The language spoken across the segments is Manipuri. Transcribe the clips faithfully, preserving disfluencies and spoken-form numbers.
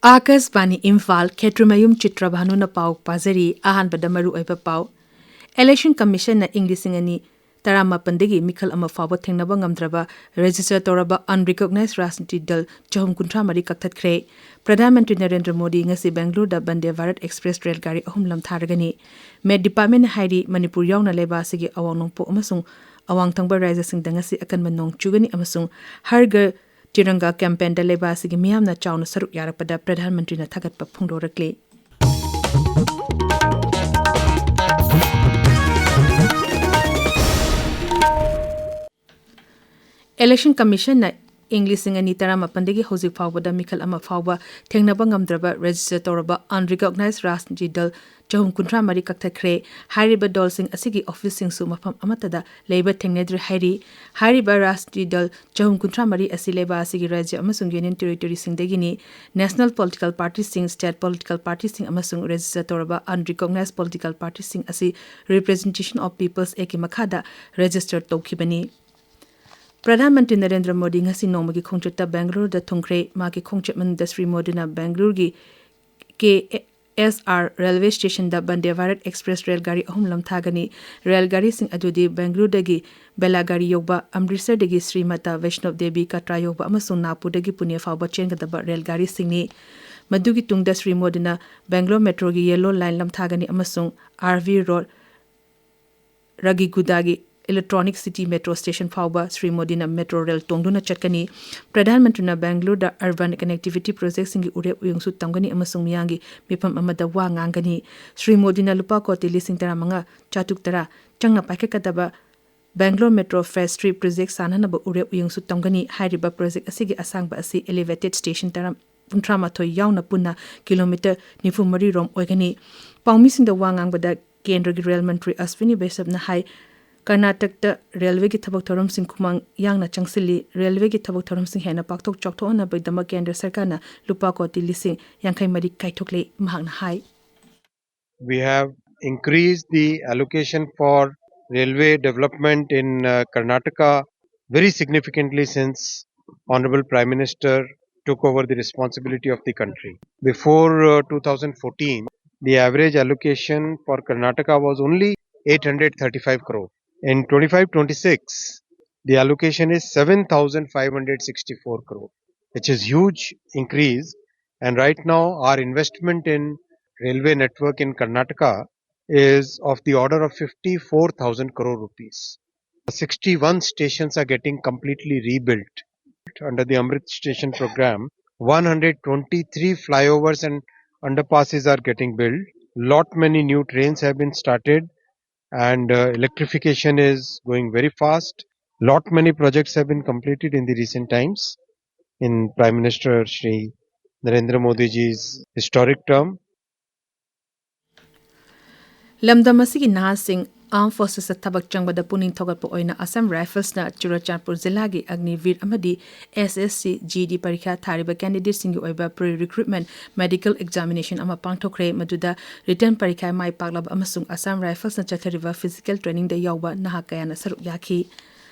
ꯑꯥꯀꯥꯁꯕꯥꯅꯤ ꯏꯝꯐꯥꯜ, ꯈꯦꯇ꯭ꯔꯤꯃꯌꯨꯝ ꯆꯤꯇ꯭ꯔꯚꯥꯅꯨꯅ ꯄꯥꯎ ꯄꯥꯖꯔꯤ꯫ ꯑꯍꯥꯟꯕꯗ ꯃꯔꯨꯑꯣꯏꯕ ꯄꯥꯎ꯫ ꯏꯂꯦꯛꯁꯟ ꯀꯃꯤꯁꯟꯅ ꯏꯪ ꯂꯤꯁꯤꯡ ꯑꯅꯤ ꯇꯔꯥꯃꯥꯄꯟꯗꯒꯤ ꯃꯤꯈꯜ ꯑꯃ ꯐꯥꯎꯕ ꯊꯦꯡꯅꯕ ꯉꯝꯗ꯭ꯔꯕ ꯔꯦꯖꯤꯁꯇꯔ ꯇꯧꯔꯕ ꯑꯟꯔꯤꯀꯣꯛꯅꯥꯏꯖ ꯔꯥꯖꯅꯤꯇꯤ ꯗꯜ ꯆꯍꯨꯝ ꯀꯨꯟꯊ꯭ꯔꯥ ꯃꯔꯤ ꯀꯛꯊꯠꯈ꯭ꯔꯦ꯫ ꯄ꯭ꯔꯙꯥꯟ ꯃꯟꯇ꯭ꯔꯤ ꯅꯔꯦꯟꯗ꯭ꯔ ꯃꯣꯗꯤ ꯉꯁꯤ ꯕꯦꯡꯒꯂꯨꯔꯨꯗ ꯕꯟꯗꯦ ꯚꯥꯔꯠ ꯑꯦꯛꯁꯄ꯭ꯔꯦꯁ ꯔꯦꯜ ꯒꯥꯔꯤ ꯑꯍꯨꯝ ꯂꯝꯊꯥꯔꯒꯅꯤ꯫ ꯃꯦꯠ ꯗꯤꯄꯥꯔꯠꯃꯦꯟꯅ ꯍꯥꯏꯔꯤ, ꯃꯅꯤꯄꯨꯔ ꯌꯥꯎꯅ ꯂꯩꯕꯥꯛ ꯑꯁꯤꯒꯤ ꯑꯋꯥꯡ ꯅꯣꯡꯄꯣꯛ ꯑꯃꯁꯨꯡ ꯑꯋꯥꯡ ꯊꯪꯕ ꯔꯥꯖ꯭ꯌꯁꯤꯡꯗ ꯉꯁꯤ ꯑꯀꯟꯕ ꯅꯣꯡ ꯆꯨꯒꯅꯤ ꯑꯃꯁꯨꯡ ꯍꯔ ꯘꯔ ꯇꯤꯔꯪꯒꯥ ꯀꯦꯝꯄꯦꯟꯗ ꯂꯩꯕꯥꯛ ꯑꯁꯤꯒꯤ ꯃꯤꯌꯥꯝꯅ ꯆꯥꯎꯅ ꯁꯔꯨꯛ ꯌꯥꯔꯛꯄꯗ ꯄ꯭ꯔꯙꯥꯟ ꯃꯟꯇ꯭ꯔꯤꯅ ꯊꯥꯒꯠꯄ ꯐꯣꯡꯗꯣꯔꯛꯂꯤ꯫ ꯏꯂꯦꯛꯁꯟ ꯀꯃꯤꯁꯟꯅ ꯏꯪ ꯂꯤꯁꯤꯡ ꯑꯅꯤ ꯇꯔꯥꯃꯥꯄꯟꯗꯒꯤ ꯍꯧꯖꯤꯛ ꯐꯥꯎꯕꯗ ꯃꯤꯈꯜ ꯑꯃ ꯐꯥꯎꯕ ꯊꯦꯡꯅꯕ ꯉꯝꯗ꯭ꯔꯕ ꯔꯦꯖꯤꯁꯇꯔ ꯇꯧꯔꯕ ꯑꯟꯔꯤꯀꯣꯛꯅꯥꯏꯖ ꯔꯥꯖꯅꯤꯇꯤ ꯗꯜ ꯆꯍꯨꯝ ꯀꯨꯟꯊ꯭ꯔꯥ ꯃꯔꯤ ꯀꯛꯊꯠꯈ꯭ꯔꯦ꯫ ꯍꯥꯏꯔꯤꯕ ꯗꯜꯁꯤꯡ ꯑꯁꯤꯒꯤ ꯑꯣꯐꯤꯁꯁꯤꯡꯁꯨ ꯃꯐꯝ ꯑꯃꯠꯇꯗ ꯂꯩꯕ ꯊꯦꯡꯅꯗ꯭ꯔꯤ ꯍꯥꯏꯔꯤ꯫ ꯍꯥꯏꯔꯤꯕ ꯔꯥꯖꯅꯤꯇꯤ ꯗꯜ ꯆꯍꯨꯝ ꯀꯨꯟꯊ꯭ꯔꯥ ꯃꯔꯤ ꯑꯁꯤ ꯂꯩꯕꯥꯛ ꯑꯁꯤꯒꯤ ꯔꯥꯖ꯭ꯌ ꯑꯃꯁꯨꯡ ꯌꯨꯅꯤꯌꯟ ꯇꯦꯔꯤꯇꯣꯔꯤꯁꯤꯡꯗꯒꯤꯅꯤ꯫ ꯅꯦꯁꯅꯦꯜ ꯄꯣꯂꯤꯇꯤꯀꯦꯜ ꯄꯥꯔꯇꯤꯁꯤꯡ, ꯁ꯭ꯇꯦꯠ ꯄꯣꯂꯤꯇꯤꯀꯦꯜ ꯄꯥꯔꯇꯤꯁꯤꯡ ꯑꯃꯁꯨꯡ ꯔꯦꯖꯤꯁꯇꯔ ꯇꯧꯔꯕ ꯑꯟꯔꯤꯀꯣꯛꯅꯥꯏꯖ ꯄꯣꯂꯤꯇꯤꯀꯦꯜ ꯄꯥꯔꯇꯤꯁꯤꯡ ꯑꯁꯤ ꯔꯤꯄ꯭ꯔꯖꯦꯟꯇꯦꯁꯟ ꯑꯣꯐ ꯄꯤꯄꯜꯁ ꯑꯦꯛꯀꯤ ꯃꯈꯥꯗ ꯔꯦꯖꯤꯁꯇꯔ ꯇꯧꯈꯤꯕꯅꯤ꯫ ꯄ꯭ꯔꯙꯥꯟ ꯃꯟꯇ꯭ꯔꯤ ꯅꯔꯦꯟꯗ꯭ꯔ ꯃꯣꯗꯤ ꯉꯁꯤ ꯅꯣꯡꯃꯒꯤ ꯈꯣꯡꯆꯠꯇ ꯕꯦꯡꯒꯂꯨꯔꯨꯗ ꯊꯨꯡꯈ꯭ꯔꯦ꯫ ꯃꯍꯥꯛꯀꯤ ꯈꯣꯡꯆꯠ ꯃꯅꯨꯡꯗ ꯁ꯭ꯔꯤ ꯃꯣꯗꯤꯅ ꯕꯦꯡꯒꯂꯨꯔꯨꯒꯤ ꯀꯦ ꯑꯦꯁ ꯑꯥꯔ ꯔꯦꯜꯋꯦ ꯁ꯭ꯇꯦꯁꯟꯗ ꯕꯟꯗꯦ ꯚꯥꯔꯠ ꯑꯦꯛꯁꯄ꯭ꯔꯦꯁ ꯔꯦꯜ ꯒꯥꯔꯤ ꯑꯍꯨꯝ ꯂꯝꯊꯥꯒꯅꯤ꯫ ꯔꯦꯜ ꯒꯥꯔꯤꯁꯤꯡ ꯑꯗꯨꯗꯤ ꯕꯦꯡꯒꯂꯨꯔꯨꯗꯒꯤ ꯕꯦꯂꯥꯒꯥꯔꯤ ꯌꯧꯕ, ꯑꯃ꯭ꯔꯤꯠꯁꯔꯗꯒꯤ ꯁ꯭ꯔꯤ ꯃꯥꯇꯥ ꯋꯩꯁꯅꯣꯕ ꯗꯦꯕꯤ ꯀꯇ꯭ꯔꯥ ꯌꯧꯕ ꯑꯃꯁꯨꯡ ꯅꯥꯒꯄꯨꯔꯗꯒꯤ ꯄꯨꯅꯦ ꯐꯥꯎꯕ ꯆꯦꯟꯒꯗꯕ ꯔꯦꯜ ꯒꯥꯔꯤꯁꯤꯡꯅꯤ꯫ ꯃꯗꯨꯒꯤ ꯇꯨꯡꯗ ꯁ꯭ꯔꯤ ꯃꯣꯗꯤꯅ ꯕꯦꯡꯒꯂꯣꯔ ꯃꯦꯇ꯭ꯔꯣꯒꯤ ꯌꯦꯜꯂꯣ ꯂꯥꯏꯟ ꯂꯝꯊꯥꯒꯅꯤ ꯑꯃꯁꯨꯡ ꯑꯥꯔ ꯚꯤ ꯔꯣꯗ, ꯔꯥꯒꯤꯒꯨꯗꯥꯒꯤ ꯏꯂꯦꯛꯇ꯭ꯔꯣꯅꯤꯛ ꯁꯤꯇꯤ ꯃꯦꯇ꯭ꯔꯣ ꯁ꯭ꯇꯦꯁꯟ ꯐꯥꯎꯕ ꯁ꯭ꯔꯤ ꯃꯣꯗꯤꯅ ꯃꯦꯇ꯭ꯔꯣ ꯔꯦꯜ ꯇꯣꯡꯗꯨꯅ ꯆꯠꯀꯅꯤ꯫ ꯄ꯭ꯔꯙꯥꯟ ꯃꯟꯇ꯭ꯔꯤꯅ ꯕꯦꯡꯒꯂꯨꯔꯨꯗ ꯑꯔꯕꯥꯟ ꯀꯅꯦꯛꯇꯤꯚꯤꯇꯤ ꯄ꯭ꯔꯣꯖꯦꯛꯁꯤꯡꯒꯤ ꯎꯔꯦꯞ ꯎꯌꯨꯡꯁꯨ ꯇꯝꯒꯅꯤ ꯑꯃꯁꯨꯡ ꯃꯤꯌꯥꯝꯒꯤ ꯃꯤꯐꯝ ꯑꯃꯗ ꯋꯥ ꯉꯥꯡꯒꯅꯤ꯫ ꯁ꯭ꯔꯤ ꯃꯣꯗꯤꯅ ꯂꯨꯄꯥ ꯀꯣꯇꯤ ꯂꯤꯁꯤꯡ ꯇꯔꯥꯃꯉꯥ ꯆꯥꯇ꯭ꯔꯨꯛ ꯇꯔꯥ ꯆꯪꯅ ꯄꯥꯏꯈꯠꯀꯗꯕ Bangalore metro phase three project ꯁꯥꯅꯅꯕ ꯎꯔꯦꯞ ꯎꯌꯨꯡꯁꯨ ꯇꯝꯒꯅꯤ꯫ ꯍꯥꯏꯔꯤꯕ ꯄ꯭ꯔꯣꯖꯦꯛ ꯑꯁꯤꯒꯤ ꯑꯁꯥꯡꯕ ꯑꯁꯤ ꯑꯦꯂꯤꯚꯦꯇꯦꯗ ꯁ꯭ꯇꯦꯁꯟ ꯇꯔꯥ, ꯀꯨꯟꯊ꯭ꯔꯥ ꯃꯥꯊꯣꯏ ꯌꯥꯎꯅ ꯄꯨꯟꯅ ꯀꯤꯂꯣꯃꯤꯇꯔ ꯅꯤꯐꯨ ꯃꯔꯤ ꯔꯣꯝ ꯑꯣꯏꯒꯅꯤ꯫ ꯄꯥꯎꯃꯤꯁꯤꯡꯗ ꯋꯥ ꯉꯥꯡꯕꯗ ꯀꯦꯟꯗ꯭ꯔꯒꯤ ꯔꯦꯜ ꯃꯟꯇ꯭ꯔꯤ ꯑꯁ꯭ꯋꯤꯅꯤ ꯕꯩꯁꯕꯅ ꯍꯥꯏ, ꯀꯔꯅꯥꯇꯛꯇ ꯔꯦꯜꯋꯦꯒꯤ ꯊꯕꯛ ꯊꯧꯔꯝꯁꯤꯡ ꯈꯨꯃꯥꯡ ꯌꯥꯡꯅ ꯆꯪꯁꯤꯜꯂꯤ꯫ ꯔꯦꯜꯋꯦꯒꯤ ꯊꯕꯛ ꯊꯧꯔꯝꯁꯤꯡ ꯍꯦꯟꯅ ꯄꯥꯛꯊꯣꯛ ꯆꯥꯎꯊꯣꯛꯍꯟꯅꯕꯒꯤꯗꯃꯛ ꯀꯦꯟꯗ꯭ꯔ ꯁꯔꯀꯥꯔꯅ ꯂꯨꯄꯥ ꯀꯣꯇꯤ ꯂꯤꯁꯤꯡ ꯌꯥꯡꯈꯩ ꯃꯔꯤ ꯀꯥꯏꯊꯣꯛꯂꯦ꯫ ꯃꯍꯥꯛꯅ ꯍꯥꯏ, We have increased the allocation for railway development in uh, Karnataka very significantly since Honorable Prime Minister took over the responsibility of the country. Before uh, two thousand fourteen, the average allocation for Karnataka was only eight hundred thirty-five crore. In twenty-five twenty-six, the allocation is seven thousand five hundred sixty-four crore, which is huge increase. And right now, our investment in railway network in Karnataka is of the order of fifty-four thousand crore rupees. Sixty-one stations are getting completely rebuilt under the Amrit Station program. One hundred twenty-three flyovers and underpasses are getting built. Lot many new trains have been started, and uh, electrification is going very fast. Lot many projects have been completed in the recent times in Prime Minister Shri Narendra Modi ji's historic term. ꯂꯝꯗꯝ ꯑꯁꯤꯒꯤ ꯅꯍꯥꯁꯤꯡ Armed Forces ꯊꯕꯛ ꯆꯪꯕꯗ ꯄꯨꯛꯅꯤꯡ ꯊꯧꯒꯠꯄ ꯑꯣꯏꯅ Assam Rifles ꯅ ꯆꯨꯔꯆꯥꯟꯄꯨꯔ ꯖꯤꯂꯥꯒꯤ ꯑꯒꯅꯤꯚꯤꯔ ꯑꯃꯗꯤ S S C G D ꯄꯔꯤꯈꯥ ꯊꯥꯔꯤꯕ candidate ꯁꯤꯡꯒꯤ ꯑꯣꯏꯕ pre recruitment medical examination ꯑꯃ ꯄꯥꯡꯊꯣꯛꯈ꯭ꯔꯦ꯫ ꯃꯗꯨꯗ written ꯄꯔꯤꯈꯥ ꯃꯥꯏ ꯄꯥꯛꯂꯕ ꯑꯃꯁꯨꯡ Assam Rifles ꯅ ꯆꯠꯊꯔꯤꯕ physical training ꯗ ꯌꯥꯎꯕ ꯅꯍꯥ ꯀꯌꯥꯅ ꯁꯔꯨꯛ ꯌꯥꯈꯤ꯫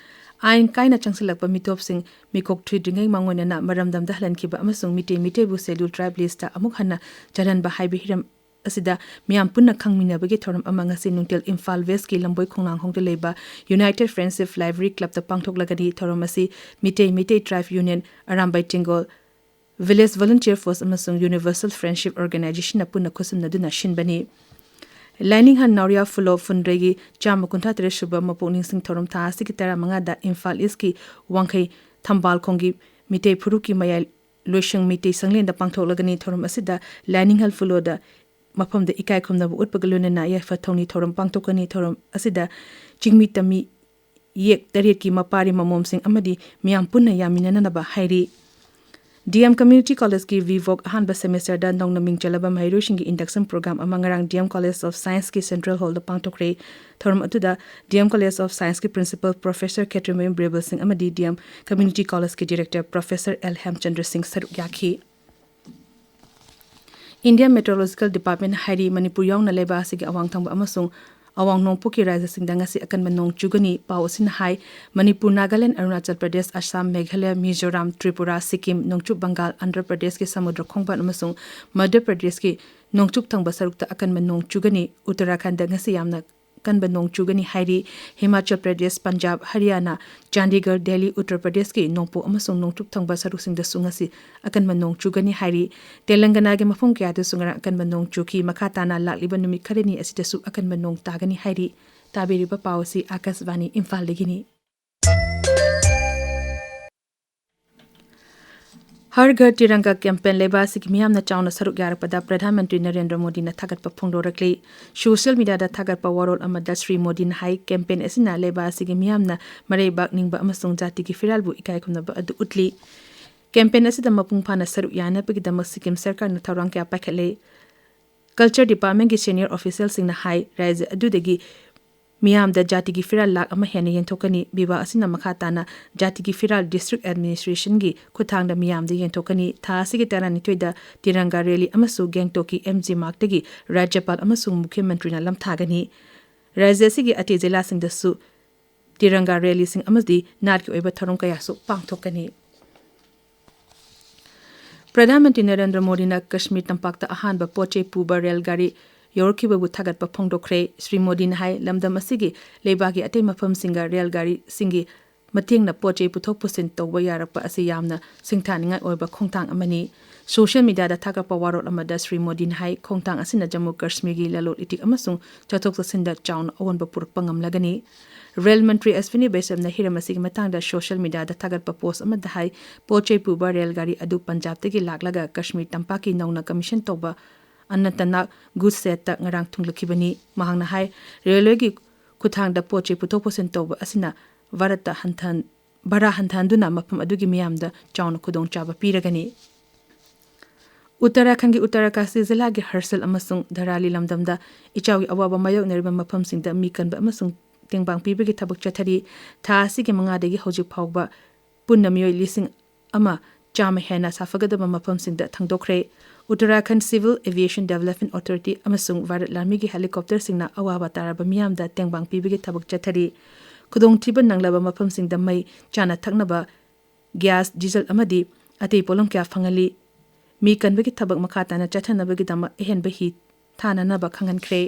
ꯑꯥꯏꯟ ꯀꯥꯏꯅ ꯆꯪꯁꯤꯜꯂꯛꯄ ꯃꯤꯇꯣꯞꯁꯤꯡ ꯃꯤꯀꯣꯛ ꯊꯨꯗ꯭ꯔꯤꯉꯩ ꯃꯥꯡꯑꯣꯏꯅꯅ ꯃꯔꯝꯗꯝꯗ ꯍꯜꯍꯟꯈꯤꯕ ꯑꯃꯁꯨꯡ ꯃꯤꯇꯩ ꯃꯤꯇꯩꯕꯨ Scheduled Tribe list ꯇ ꯑꯃꯨꯛ ꯍꯟꯅ ꯆꯜꯍꯟꯕ ꯍꯥꯏꯕ ꯍꯤꯔꯝ ꯑꯁꯤꯗ ꯃꯤꯌꯥꯝ ꯄꯨꯟꯅ ꯈꯪꯃꯤꯟꯅꯕꯒꯤ ꯊꯧꯔꯝ ꯑꯃ ꯉꯁꯤ ꯅꯨꯡꯊꯤꯜ ꯏꯝꯐꯥꯜ West ꯀꯤ ꯂꯝꯕꯣꯏ ꯈꯣꯡꯅꯥꯡꯍꯣꯡꯗ ꯂꯩꯕ United Friendship Library Club ꯇ ꯄꯥꯡꯊꯣꯛꯂꯒꯅꯤ꯫ ꯊꯧꯔꯝ ꯑꯁꯤ Meitei Meitei Tribe Union, Arambai ꯇꯦꯡꯒꯣꯜ, Village Volunteer Force ꯑꯃꯁꯨꯡ Universal Friendship Organization ꯅ ꯄꯨꯟꯅ ꯈꯨꯠꯁꯝꯅꯗꯨꯅ ꯁꯤꯟꯕꯅꯤ꯫ ꯂꯥꯏꯅꯤꯡꯍꯜ ꯅꯥꯎꯔꯤꯌꯥ ꯐꯨꯂꯣ ꯐꯨꯟꯗ꯭ꯔꯩꯒꯤ ꯆꯥꯝꯃ ꯀꯨꯟꯊ꯭ꯔꯥ ꯇꯔꯦꯠ ꯁꯨꯕ ꯃꯄꯣꯛ ꯅꯤꯡꯁꯤꯡ ꯊꯧꯔꯝ ꯊꯥ ꯑꯁꯤꯒꯤ ꯇꯔꯥꯃꯉꯥꯗ ꯏꯝꯐꯥꯜ East ꯀꯤ ꯋꯥꯡꯈꯩ ꯊꯝꯕꯥꯜꯈꯣꯡꯒꯤ ꯃꯤꯇꯩ ꯐꯨꯔꯨꯞꯀꯤ ꯃꯌꯥꯏ ꯂꯣꯏꯁꯪ ꯃꯤꯇꯩ ꯁꯪꯂꯦꯟꯗ ꯄꯥꯡꯊꯣꯛꯂꯒꯅꯤ꯫ ꯊꯧꯔꯝ ꯑꯁꯤꯗ ꯂꯥꯏꯅꯤꯡꯍꯜ ꯐꯨꯂꯣꯗ ꯃꯐꯝꯗ ꯏꯀꯥꯏ ꯈꯨꯝꯅꯕ ꯎꯠꯄꯒ ꯂꯣꯏꯅꯅ ꯌꯥꯏꯐ ꯊꯧꯅꯤ ꯊꯧꯔꯝ ꯄꯥꯡꯊꯣꯛꯀꯅꯤ꯫ ꯊꯧꯔꯝ ꯑꯁꯤꯗ ꯆꯤꯡꯃꯤ ꯇꯝꯃꯤ ꯌꯦꯛ ꯇꯔꯦꯠꯀꯤ ꯃꯄꯥꯔꯤ ꯃꯃꯣꯝꯁꯤꯡ ꯑꯃꯗꯤ ꯃꯤꯌꯥꯝ ꯄꯨꯟꯅ ꯌꯥꯃꯤꯟꯅꯅꯕ ꯍꯥꯏꯔꯤ꯫ D M Community College ꯀꯤ VVoc ꯑꯍꯥꯟꯕ semester ꯗ ꯅꯧꯅ ꯃꯤꯡ ꯆꯜꯂꯕ ꯃꯍꯩꯔꯣꯏꯁꯤꯡꯒꯤ induction program ꯑꯃ ꯉꯔꯥꯡ D M College of Science ꯀꯤ Central Hall ꯗ ꯄꯥꯡꯊꯣꯛꯈ꯭ꯔꯦ꯫ ꯊꯧꯔꯝ ꯑꯗꯨꯗ D M College of Science ꯀꯤ Principal Professor ꯈꯦꯇ꯭ꯔꯤꯃꯌꯨꯝ ꯕꯤꯔꯕꯜ ꯁꯤꯡ ꯑꯃꯗꯤ D M Community College ꯀꯤ Director Professor L ꯍꯦꯝꯆꯟꯗ꯭ꯔ ꯁꯤꯡ ꯁꯔꯨꯛ ꯌꯥꯈꯤ꯫ Indian Meteorological Department ꯍꯥꯏꯔꯤ, ꯃꯅꯤꯄꯨꯔ ꯌꯥꯎꯅ ꯂꯩꯕꯥꯛ ꯑꯁꯤꯒꯤ ꯑꯋꯥꯡ ꯊꯪꯕ ꯑꯃꯁꯨꯡ ꯑꯋꯥꯡ ꯅꯣꯡꯄꯣꯛꯀꯤ ꯔꯥꯖ꯭ꯌꯁꯤꯡꯗ ꯉꯁꯤ ꯑꯀꯟꯕ ꯅꯣꯡ ꯆꯨꯒꯅꯤ꯫ ꯄꯥꯎ ꯑꯁꯤꯅ ꯍꯥꯏ, ꯃꯅꯤꯄꯨꯔ, ꯅꯥꯒꯥꯂꯦꯟ, ꯑꯔꯨꯅꯥꯆꯜ ꯄ꯭ꯔꯗꯦꯁ, ꯑꯁꯥꯝ, ꯃꯦꯘꯥꯂꯌ, ꯃꯤꯖꯣꯔꯥꯝ, ꯇ꯭ꯔꯤꯄꯨꯔꯥ, ꯁꯤꯛꯀꯤꯝ, ꯅꯣꯡꯆꯨꯞ ꯕꯪꯒꯥꯜ, ꯑꯟꯙ꯭ꯔ ꯄ꯭ꯔꯗꯦꯁꯀꯤ ꯁꯃꯨꯗ꯭ꯔ ꯈꯣꯡꯕꯥꯟ ꯑꯃꯁꯨꯡ ꯃꯙ꯭ꯌ ꯄ꯭ꯔꯗꯦꯁꯀꯤ ꯅꯣꯡꯆꯨꯞ ꯊꯪꯕ ꯁꯔꯨꯛꯇ ꯑꯀꯟꯕ ꯅꯣꯡ ꯆꯨꯒꯅꯤ꯫ ꯎꯠꯇꯔꯥꯈꯟꯗ ꯉꯁꯤ ꯌꯥꯝꯅ ꯀꯟꯕ ꯅꯣꯡ ꯆꯨꯒꯅꯤ ꯍꯥꯏꯔꯤ꯫ ꯍꯤꯃꯥꯆꯜ ꯄ꯭ꯔꯗꯦꯁ, ꯄꯟꯖꯥꯕ, ꯍꯔꯤꯌꯥꯅꯥ, ꯆꯥꯟꯗꯤꯒꯔ, ꯗꯦꯜꯂꯤ, ꯎꯠꯇꯔ ꯄ꯭ꯔꯗꯦꯁꯀꯤ ꯅꯣꯡꯄꯣꯛ ꯑꯃꯁꯨꯡ ꯅꯣꯡꯆꯨꯞ ꯊꯪꯕ ꯁꯔꯨꯛꯁꯤꯡꯗꯁꯨ ꯉꯁꯤ ꯑꯀꯟꯕ ꯅꯣꯡ ꯆꯨꯒꯅꯤ ꯍꯥꯏꯔꯤ꯫ ꯇꯦꯂꯪꯒꯅꯥꯒꯤ ꯃꯐꯝ ꯀꯌꯥꯗꯁꯨ ꯉꯔꯥꯡ ꯑꯀꯟꯕ ꯅꯣꯡ ꯆꯨꯈꯤ꯫ ꯃꯈꯥ ꯇꯥꯅ ꯂꯥꯛꯂꯤꯕ ꯅꯨꯃꯤꯠ ꯈꯔꯅꯤ ꯑꯁꯤꯗꯁꯨ ꯑꯀꯟꯕ ꯅꯣꯡ ꯇꯥꯒꯅꯤ ꯍꯥꯏꯔꯤ꯫ ꯇꯥꯕꯤꯔꯤꯕ ꯄꯥꯎ ꯑꯁꯤ ꯑꯥꯀꯥꯁꯕꯥꯅꯤ ꯏꯝꯐꯥꯜꯗꯒꯤꯅꯤ꯫ ꯍꯔ ꯘꯔ ꯇꯤꯔꯪꯒꯥ ꯀꯦꯝꯄꯦꯟ ꯂꯩꯕꯥꯛ ꯑꯁꯤꯒꯤ ꯃꯤꯌꯥꯝꯅ ꯆꯥꯎꯅ ꯁꯔꯨꯛ ꯌꯥꯔꯛꯄꯗ ꯄ꯭ꯔꯙꯥꯟ ꯃꯟꯇ꯭ꯔꯤ ꯅꯔꯦꯟꯗ꯭ꯔ ꯃꯣꯗꯤꯅ ꯊꯥꯒꯠꯄ ꯐꯣꯡꯗꯣꯔꯛꯂꯤ꯫ ꯁꯣꯁꯤꯌꯦꯜ ꯃꯤꯗꯤꯌꯥꯗ ꯊꯥꯒꯠꯄ ꯋꯥꯔꯣꯜ ꯑꯃꯗ ꯁ꯭ꯔꯤ ꯃꯣꯗꯤꯅ ꯍꯥꯏ, ꯀꯦꯝꯄꯦꯟ ꯑꯁꯤꯅ ꯂꯩꯕꯥꯛ ꯑꯁꯤꯒꯤ ꯃꯤꯌꯥꯝꯅ ꯃꯔꯩꯕꯥꯛ ꯅꯤꯡꯕ ꯑꯃꯁꯨꯡ ꯖꯥꯇꯤꯒꯤ ꯐꯤꯔꯥꯜꯕꯨ ꯏꯀꯥꯏ ꯈꯨꯝꯅꯕ ꯑꯗꯨ ꯎꯠꯂꯤ꯫ ꯀꯦꯝꯄꯦꯟ ꯑꯁꯤꯗ ꯃꯄꯨꯡ ꯐꯥꯅ ꯁꯔꯨꯛ ꯌꯥꯅꯕꯒꯤꯗꯃꯛ ꯁꯤꯛꯀꯤꯝ ꯁꯔꯀꯥꯔꯅ ꯊꯧꯔꯥꯡ ꯀꯌꯥ ꯄꯥꯏꯈꯠꯂꯦ꯫ ꯀꯜꯆꯔ ꯗꯤꯄꯥꯔꯠꯃꯦꯟꯒꯤ ꯁꯦꯅꯤꯌꯔ ꯑꯣꯐꯤꯁꯤꯌꯦꯜꯁꯤꯡꯅ ꯍꯥꯏ, ꯔꯥꯖ꯭ꯌ ꯑꯗꯨꯗꯒꯤ ꯃꯤꯌꯥꯝꯗ ꯖꯥꯇꯤꯒꯤ ꯐꯤꯔꯥꯜ ꯂꯥꯈ ꯑꯃ ꯍꯦꯟꯅ ꯌꯦꯟꯊꯣꯛꯀꯅꯤ꯫ ꯕꯤꯚꯥ ꯑꯁꯤꯅ ꯃꯈꯥ ꯇꯥꯅ ꯖꯥꯇꯤꯒꯤ ꯐꯤꯔꯥꯜ ꯗꯤꯁꯇ꯭ꯔꯤꯛ ꯑꯦꯗꯃꯤꯅꯤꯁꯇ꯭ꯔꯦꯁꯟꯒꯤ ꯈꯨꯠꯊꯥꯡꯗ ꯃꯤꯌꯥꯝꯗ ꯌꯦꯟꯊꯣꯛꯀꯅꯤ꯫ ꯊꯥ ꯑꯁꯤꯒꯤ ꯇꯔꯥꯅꯤꯊꯣꯏꯗ ꯇꯤꯔꯪꯒꯥ ꯔꯦꯂꯤ ꯑꯃꯁꯨ ꯒꯦꯡꯇꯣꯛꯀꯤ ꯑꯦꯝ ꯖꯤ ꯃꯥꯔꯛꯇꯒꯤ ꯔꯥꯖ꯭ꯌꯄꯥꯜ ꯑꯃꯁꯨꯡ ꯃꯨꯈ꯭ꯌ ꯃꯟꯇ꯭ꯔꯤꯅ ꯂꯝꯊꯥꯒꯅꯤ꯫ ꯔꯥꯖ꯭ꯌ ꯑꯁꯤꯒꯤ ꯑꯇꯩ ꯖꯤꯂꯥꯁꯤꯡꯗꯁꯨ ꯇꯤꯔꯪꯒꯥ ꯔꯦꯂꯤꯁꯤꯡ ꯑꯃꯗꯤ ꯅꯥꯠꯀꯤ ꯑꯣꯏꯕ ꯊꯧꯔꯝ ꯀꯌꯥꯁꯨ ꯄꯥꯡꯊꯣꯛꯀꯅꯤ꯫ ꯄ꯭ꯔꯙꯥꯟ ꯃꯟꯇ꯭ꯔꯤ ꯅꯔꯦꯟꯗ꯭ꯔ ꯃꯣꯗꯤꯅ ꯀꯁꯃꯤꯔ ꯇꯝꯄꯥꯛꯇ ꯑꯍꯥꯟꯕ ꯄꯣꯠ ꯆꯩ ꯄꯨꯕ ꯔꯦꯜ ꯒꯥꯔꯤ ꯌꯧꯔꯛꯈꯤꯕꯕꯨ ꯊꯥꯒꯠꯄ ꯐꯣꯡꯗꯣꯛꯈ꯭ꯔꯦ꯫ ꯁ꯭ꯔꯤ ꯃꯣꯗꯤꯅ ꯍꯥꯏ, ꯂꯝꯗꯝ ꯑꯁꯤꯒꯤ ꯂꯩꯕꯥꯛꯀꯤ ꯑꯇꯩ ꯃꯐꯝꯁꯤꯡꯒ ꯔꯦꯜ ꯒꯥꯔꯤꯁꯤꯡꯒꯤ ꯃꯇꯦꯡꯅ ꯄꯣꯠ ꯆꯩ ꯄꯨꯊꯣꯛ ꯄꯨꯁꯤꯟ ꯇꯧꯕ ꯌꯥꯔꯛꯄ ꯑꯁꯤ ꯌꯥꯝꯅ ꯁꯤꯡꯊꯥꯅꯤꯡꯉꯥꯏ ꯑꯣꯏꯕ ꯈꯣꯡꯊꯥꯡ ꯑꯃꯅꯤ꯫ ꯁꯣꯁꯤꯌꯦꯜ ꯃꯤꯗꯤꯌꯥꯗ ꯊꯥꯒꯠꯄ ꯋꯥꯔꯣꯜ ꯑꯃꯗ ꯁ꯭ꯔꯤ ꯃꯣꯗꯤꯅ ꯍꯥꯏ, ꯈꯣꯡꯊꯥꯡ ꯑꯁꯤꯅ ꯖꯝꯃꯨ ꯀꯥꯁꯃꯤꯔꯒꯤ ꯂꯂꯣꯟ ꯏꯇꯤꯛ ꯑꯃꯁꯨꯡ ꯆꯠꯊꯣꯛ ꯆꯠꯁꯤꯟꯗ ꯆꯥꯎꯅ ꯑꯑꯣꯟꯕ ꯄꯨꯔꯛꯄ ꯉꯝꯂꯒꯅꯤ꯫ ꯔꯦꯜ ꯃꯟꯇ꯭ꯔꯤ ꯑꯁ꯭ꯋꯤꯅꯤ ꯕꯩꯁ꯭ꯅꯕꯅ ꯍꯤꯔꯝ ꯑꯁꯤꯒꯤ ꯃꯇꯥꯡꯗ ꯁꯣꯁꯤꯌꯦꯜ ꯃꯤꯗꯤꯌꯥꯗ ꯊꯥꯒꯠꯄ ꯄꯣꯁ꯭ꯠ ꯑꯃꯗ ꯍꯥꯏ, ꯄꯣꯠ ꯆꯩ ꯄꯨꯕ ꯔꯦꯜ ꯒꯥꯔꯤ ꯑꯗꯨ ꯄꯟꯖꯥꯕꯇꯒꯤ ꯂꯥꯛꯂꯒ ꯀꯥꯁꯃꯤꯔ ꯇꯝꯄꯥꯛꯀꯤ ꯅꯧꯅ ꯀꯃꯤꯁꯟ ꯇꯧꯕ ꯑꯅꯟꯇꯅꯥꯒ ꯒꯨꯗ ꯁꯦꯗꯇ ꯉꯔꯥꯡ ꯊꯨꯡꯂꯈꯤꯕꯅꯤ꯫ ꯃꯍꯥꯛꯅ ꯍꯥꯏ, ꯔꯦꯜꯋꯦꯒꯤ ꯈꯨꯠꯊꯥꯡꯗ ꯄꯣꯠ ꯆꯩ ꯄꯨꯊꯣꯛ ꯄꯨꯁꯤꯟ ꯇꯧꯕ ꯑꯁꯤꯅ ꯚꯥꯔꯠꯇ ꯍꯟꯊꯍꯟ-, ꯚꯥꯔꯥ ꯍꯟꯊꯍꯟꯗꯨꯅ ꯃꯐꯝ ꯑꯗꯨꯒꯤ ꯃꯤꯌꯥꯝꯗ ꯆꯥꯎꯅ ꯈꯨꯗꯣꯡꯆꯥꯕ ꯄꯤꯔꯒꯅꯤ꯫ ꯎꯠꯇꯔꯥꯈꯟꯗꯒꯤ ꯎꯠꯇꯔꯀꯥꯁꯤ ꯖꯤꯂꯥꯒꯤ ꯍꯔꯁꯤꯜ ꯑꯃꯁꯨꯡ ꯙꯔꯥꯂꯤ ꯂꯝꯗꯝꯗ ꯏꯆꯥꯎꯒꯤ ꯑꯋꯥꯕ ꯃꯥꯌꯣꯛꯅꯔꯤꯕ ꯃꯐꯝꯁꯤꯡꯗ ꯃꯤ ꯀꯟꯕ ꯑꯃꯁꯨꯡ ꯇꯦꯡꯕꯥꯡ ꯄꯤꯕꯒꯤ ꯊꯕꯛ ꯆꯠꯊꯔꯤ꯫ ꯊꯥ ꯑꯁꯤꯒꯤ ꯃꯉꯥꯗꯒꯤ ꯍꯧꯖꯤꯛ ꯐꯥꯎꯕ ꯄꯨꯟꯅ ꯃꯤꯑꯣꯏ ꯂꯤꯁꯤꯡ ꯑꯃ ꯆꯥꯝꯃ ꯍꯦꯟꯅ ꯁꯥꯐꯒꯗꯕ ꯃꯐꯝꯁꯤꯡꯗ ꯊꯥꯡꯗꯣꯛꯈ꯭ꯔꯦ꯫ ꯎꯠꯇꯔꯥꯈꯟꯗ ꯁꯤꯚꯤꯜ ꯑꯦꯚꯤꯌꯦꯁꯟ ꯗꯦꯕꯂꯞꯃꯦꯟ ꯑꯣꯊꯣꯔꯤꯇꯤ ꯑꯃꯁꯨꯡ ꯚꯥꯔꯠ ꯂꯥꯟꯃꯤꯒꯤ ꯍꯦꯂꯤꯀꯣꯞꯇꯔꯁꯤꯡꯅ ꯑꯋꯥꯕ ꯇꯥꯔꯕ ꯃꯤꯌꯥꯝꯗ ꯇꯦꯡꯕꯥꯡ ꯄꯤꯕꯒꯤ ꯊꯕꯛ ꯆꯠꯊꯔꯤ꯫ ꯈꯨꯗꯣꯡꯊꯤꯕ ꯅꯪꯂꯕ ꯃꯐꯝꯁꯤꯡꯗ ꯃꯩ, ꯆꯥꯅ ꯊꯛꯅꯕ ꯒ꯭ꯌꯥꯁ, ꯗꯤꯖꯜ ꯑꯃꯗꯤ ꯑꯇꯩ ꯄꯣꯠꯂꯝ ꯀꯌꯥ ꯐꯪꯍꯜꯂꯤ꯫ ꯃꯤ ꯀꯟꯕꯒꯤ ꯊꯕꯛ ꯃꯈꯥ ꯇꯥꯅ ꯆꯠꯊꯅꯕꯒꯤꯗꯃꯛ ꯑꯍꯦꯟꯕ ꯍꯤ ꯊꯥꯅꯅꯕ ꯈꯪꯍꯟꯈ꯭ꯔꯦ꯫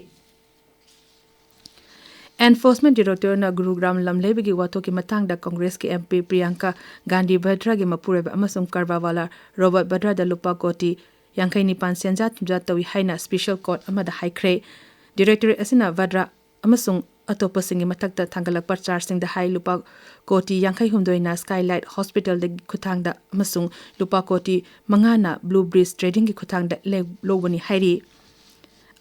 ꯑꯦꯟꯐꯣꯔꯁꯃꯦꯟ ꯗꯤꯔꯦꯛꯇꯣꯔꯦꯠꯅ ꯒꯨꯔꯨꯒ꯭ꯔꯥꯝ ꯂꯝ ꯂꯩꯕꯒꯤ ꯋꯥꯊꯣꯛꯀꯤ ꯃꯇꯥꯡꯗ ꯀꯪꯒ꯭ꯔꯦꯁꯀꯤ ꯑꯦꯝ ꯄꯤ ꯄ꯭ꯔꯤꯌꯥꯡꯀꯥ ꯒꯥꯟꯙꯤ ꯚꯗ꯭ꯔꯥꯒꯤ ꯃꯄꯨꯔꯣꯏꯕ ꯑꯃꯁꯨꯡ ꯀꯔꯕꯥꯔ ꯋꯥꯂꯥ ꯔꯣꯕꯔꯠ ꯚꯗ꯭ꯔꯥꯗ ꯂꯨꯄꯥ ꯀꯣꯇꯤ ꯌꯥꯡꯈꯩ ꯅꯤꯄꯥꯟ ꯁꯦꯟꯖꯥ ꯊꯨꯝꯖꯥ ꯇꯧꯏ ꯍꯥꯏꯅ ꯁ꯭ꯄꯦꯁꯦꯜ ꯀꯣꯔꯠ ꯑꯃꯗ ꯍꯥꯏꯈ꯭ꯔꯦ꯫ ꯗꯤꯔꯦꯛꯇꯣꯔꯦꯠ ꯑꯁꯤꯅ ꯚꯗ꯭ꯔꯥ ꯑꯃꯁꯨꯡ ꯑꯇꯣꯞꯄꯁꯤꯡꯒꯤ ꯃꯊꯛꯇ ꯊꯥꯡꯒꯠꯂꯛꯄ ꯆꯥꯔꯖꯁꯤꯡꯗ ꯍꯥꯏ ꯂꯨꯄꯥ ꯀꯣꯇꯤ ꯌꯥꯡꯈꯩ ꯍꯨꯝꯗꯣꯏꯅ ꯁ꯭ꯀꯥꯏꯂꯥꯏꯠ ꯍꯣꯁꯄꯤꯇꯥꯜꯒꯤ ꯈꯨꯠꯊꯥꯡꯗ ꯑꯃꯁꯨꯡ ꯂꯨꯄꯥ ꯀꯣꯇꯤ ꯃꯉꯥꯅ ꯕ꯭ꯂꯨ ꯕ꯭ꯔꯤꯖ ꯇ꯭ꯔꯦꯗꯤꯡꯒꯤ ꯈꯨꯠꯊꯥꯡꯗ ꯂꯦ-, ꯂꯧꯕꯅꯤ ꯍꯥꯏꯔꯤ꯫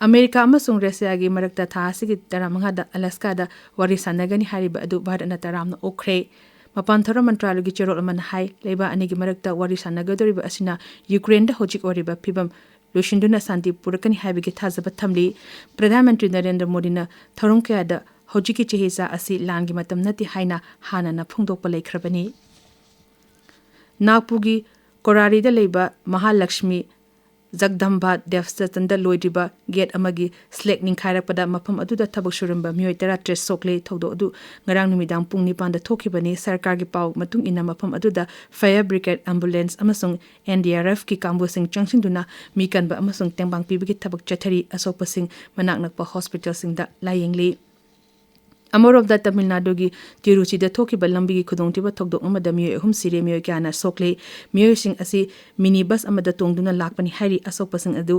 ꯑꯃꯦꯔꯤꯀꯥ ꯑꯃꯁꯨꯡ ꯔꯁꯤꯌꯥꯒꯤ ꯃꯔꯛꯇ ꯊꯥ ꯑꯁꯤꯒꯤ ꯇꯔꯥꯃꯉꯥꯗ ꯑꯂꯥꯁꯀꯥꯗ ꯋꯥꯔꯤ ꯁꯥꯟꯅꯒꯅꯤ ꯍꯥꯏꯔꯤꯕ ꯑꯗꯨ ꯚꯥꯔꯠꯅ ꯇꯔꯥꯝꯅ ꯑꯣꯛꯈ꯭ꯔꯦ꯫ ꯃꯄꯥꯟ ꯊꯧꯔꯝ ꯃꯟꯇ꯭ꯔꯥꯂꯌꯒꯤ ꯆꯦꯔꯣꯜ ꯑꯃꯅ ꯍꯥꯏ, ꯂꯩꯕꯥꯛ ꯑꯅꯤꯒꯤ ꯃꯔꯛꯇ ꯋꯥꯔꯤ ꯁꯥꯟꯅꯒꯗꯧꯔꯤꯕ ꯑꯁꯤꯅ ꯌꯨꯀ꯭ꯔꯦꯟꯗ ꯍꯧꯖꯤꯛ ꯑꯣꯏꯔꯤꯕ ꯐꯤꯕꯝ ꯂꯣꯏꯁꯤꯟꯗꯨꯅ ꯁꯥꯟꯇꯤ ꯄꯨꯔꯛꯀꯅꯤ ꯍꯥꯏꯕꯒꯤ ꯊꯥꯖꯕ ꯊꯝꯂꯤ꯫ ꯄ꯭ꯔꯙꯥꯟ ꯃꯟꯇ꯭ꯔꯤ ꯅꯔꯦꯟꯗ꯭ꯔ ꯃꯣꯗꯤꯅ ꯊꯧꯔꯝ ꯀꯌꯥꯗ ꯍꯧꯖꯤꯛꯀꯤ ꯆꯍꯤꯆꯥ ꯑꯁꯤ ꯂꯥꯟꯒꯤ ꯃꯇꯝ ꯅꯠꯇꯦ ꯍꯥꯏꯅ ꯍꯥꯟꯅꯅ ꯐꯣꯡꯗꯣꯛꯄ ꯂꯩꯈ꯭ꯔꯕꯅꯤ꯫ ꯅꯥꯒꯄꯨꯔꯒꯤ ꯀꯣꯔꯥꯔꯤꯗ ꯂꯩꯕ ꯃꯍꯥꯂꯛꯁꯃꯤ ꯖꯒꯗꯝꯕꯥ ꯗꯦꯕꯁꯇꯟꯗ ꯂꯣꯏꯗ꯭ꯔꯤꯕ ꯒꯦꯠ ꯑꯃꯒꯤ ꯁ꯭ꯂꯦꯛ ꯅꯤꯡꯈꯥꯏꯔꯛꯄꯗ ꯃꯐꯝ ꯑꯗꯨꯗ ꯊꯕꯛ ꯁꯨꯔꯝꯕ ꯃꯤꯑꯣꯏ ꯇꯔꯥꯇꯔꯦꯠ ꯁꯣꯛꯂꯦ꯫ ꯊꯧꯗꯣꯛ ꯑꯗꯨ ꯉꯔꯥꯡ ꯅꯨꯃꯤꯗꯥꯡ ꯄꯨꯡ ꯅꯤꯄꯥꯟꯗ ꯊꯣꯛꯈꯤꯕꯅꯤ꯫ ꯁꯔꯀꯥꯔꯒꯤ ꯄꯥꯎ ꯃꯇꯨꯡ ꯏꯟꯅ ꯃꯐꯝ ꯑꯗꯨꯗ ꯐꯥꯌꯔ ꯕ꯭ꯔꯤꯒꯦꯗ, ꯑꯦꯝꯕꯨꯂꯦꯟꯁ ꯑꯃꯁꯨꯡ ꯑꯦꯟ ꯗꯤ ꯑꯥꯔ ꯑꯦꯐꯀꯤ ꯀꯥꯡꯕꯨꯁꯤꯡ ꯆꯪꯁꯤꯟꯗꯨꯅ ꯃꯤ ꯀꯟꯕ ꯑꯃꯁꯨꯡ ꯇꯦꯡꯕꯥꯡ ꯄꯤꯕꯒꯤ ꯊꯕꯛ ꯆꯠꯊꯔꯤ꯫ ꯑꯁꯣꯛꯄꯁꯤꯡ ꯃꯅꯥꯛ ꯅꯛꯄ ꯍꯣꯁꯄꯤꯇꯥꯜꯁꯤꯡꯗ ꯂꯥꯌꯦꯡꯂꯤ꯫ ꯑꯃꯔꯣꯝꯗ, ꯇꯥꯃꯤꯜ ꯅꯥꯗꯨꯒꯤ ꯇꯤꯔꯨꯆꯤꯗ ꯊꯣꯛꯈꯤꯕ ꯂꯝꯕꯤꯒꯤ ꯈꯨꯗꯣꯡꯊꯤꯕ ꯊꯧꯗꯣꯛ ꯑꯃꯗ ꯃꯤꯑꯣꯏ ꯑꯍꯨꯝ ꯁꯤꯔꯦ, ꯃꯤꯑꯣꯏ ꯀꯌꯥꯅ ꯁꯣꯛꯂꯦ꯫ ꯃꯤꯑꯣꯏꯁꯤꯡ ꯑꯁꯤ ꯃꯤꯅꯤ ꯕꯁ ꯑꯃꯗ ꯇꯣꯡꯗꯨꯅ ꯂꯥꯛꯄꯅꯤ ꯍꯥꯏꯔꯤ꯫ ꯑꯁꯣꯛꯄꯁꯤꯡ ꯑꯗꯨ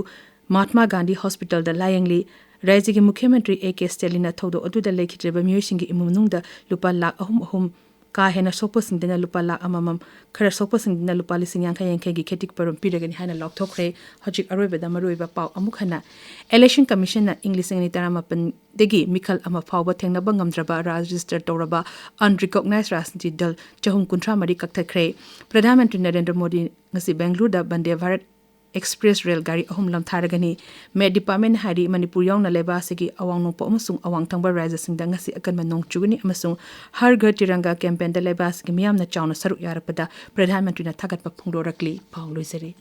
ꯃꯍꯥꯠꯃꯥ ꯒꯥꯟꯙꯤ ꯍꯣꯁꯄꯤꯇꯥꯜꯗ ꯂꯥꯌꯦꯡꯂꯤ꯫ ꯔꯥꯖ꯭ꯌꯒꯤ ꯃꯨꯈ꯭ꯌ ꯃꯟꯇ꯭ꯔꯤ ꯑꯦ ꯀꯦ ꯁ꯭ꯇꯦꯂꯤꯟꯅ ꯊꯧꯗꯣꯛ ꯑꯗꯨꯗ ꯂꯩꯈꯤꯗ꯭ꯔꯕ ꯃꯤꯑꯣꯏꯁꯤꯡꯒꯤ ꯏꯃꯨꯡ ꯃꯅꯨꯡꯗ ꯂꯨꯄꯥ ꯂꯥꯈ ꯑꯍꯨꯝ ꯑꯍꯨꯝ, ꯀꯥ ꯍꯦꯟꯅ ꯁꯣꯛꯄꯁꯤꯡꯗꯅ ꯂꯨꯄꯥ ꯂꯥꯈ ꯑꯃꯃꯝ, ꯈꯔ ꯁꯣꯛꯄꯁꯤꯡꯗꯅ ꯂꯨꯄꯥ ꯂꯤꯁꯤꯡ ꯌꯥꯡꯈꯩ ꯌꯥꯡꯈꯩꯒꯤ ꯈꯦꯇꯤꯛ ꯄꯔꯨꯝ ꯄꯤꯔꯒꯅꯤ ꯍꯥꯏꯅ ꯂꯥꯎꯊꯣꯛꯈ꯭ꯔꯦ꯫ ꯍꯧꯖꯤꯛ ꯑꯔꯣꯏꯕꯗ ꯃꯔꯨꯑꯣꯏꯕ ꯄꯥꯎ ꯑꯃꯨꯛ ꯍꯟꯅ꯫ ꯏꯂꯦꯛꯁꯟ ꯀꯃꯤꯁꯟꯅ ꯏꯪ ꯂꯤꯁꯤꯡ ꯑꯅꯤ ꯇꯔꯥꯃꯥꯄꯟꯗꯒꯤ ꯃꯤꯈꯜ ꯑꯃ ꯐꯥꯎꯕ ꯊꯦꯡꯅꯕ ꯉꯝꯗ꯭ꯔꯕ ꯔꯦꯖꯤꯁꯇꯔ ꯇꯧꯔꯕ ꯑꯟꯔꯤꯀꯣꯛꯅꯥꯏꯖ ꯔꯥꯖꯅꯤꯇꯤ ꯗꯜ ꯆꯍꯨꯝ ꯀꯨꯟꯊ꯭ꯔꯥ ꯃꯔꯤ ꯀꯛꯊꯠꯈ꯭ꯔꯦ꯫ ꯄ꯭ꯔꯙꯥꯟ ꯃꯟꯇ꯭ꯔꯤ ꯅꯔꯦꯟꯗ꯭ꯔ ꯃꯣꯗꯤ ꯉꯁꯤ ꯕꯦꯡꯒꯂꯨꯔꯨꯗ ꯕꯟꯗꯦ ꯚꯥꯔꯠ ꯑꯦꯛꯁꯄ꯭ꯔꯦꯁ ꯔꯦꯜ ꯒꯥꯔꯤ ꯑꯍꯨꯝ ꯂꯝꯊꯥꯔꯒꯅꯤ꯫ ꯃꯦꯠ ꯗꯤꯄꯥꯔꯠꯃꯦꯟꯅ ꯍꯥꯏꯔꯤ, ꯃꯅꯤꯄꯨꯔ ꯌꯥꯎꯅ ꯂꯩꯕꯥꯛ ꯑꯁꯤꯒꯤ ꯑꯋꯥꯡ ꯅꯣꯡꯄꯣꯛ ꯑꯃꯁꯨꯡ ꯑꯋꯥꯡ ꯊꯪꯕ ꯔꯥꯖ꯭ꯌꯁꯤꯡꯗ ꯉꯁꯤ ꯑꯀꯟꯕ ꯅꯣꯡ ꯆꯨꯒꯅꯤ ꯑꯃꯁꯨꯡ ꯍꯔ ꯘꯔ ꯇꯤꯔꯪꯒꯥ ꯀꯦꯝꯄꯦꯟꯗ ꯂꯩꯕꯥꯛ ꯑꯁꯤꯒꯤ ꯃꯤꯌꯥꯝꯅ ꯆꯥꯎꯅ ꯁꯔꯨꯛ ꯌꯥꯔꯛꯄꯗ ꯄ꯭ꯔꯙꯥꯟ ꯃꯟꯇ꯭ꯔꯤꯅ ꯊꯥꯒꯠꯄ ꯐꯣꯡꯗꯣꯔꯛꯂꯤ꯫ ꯄꯥꯎ ꯂꯣꯏꯖꯔꯦ꯫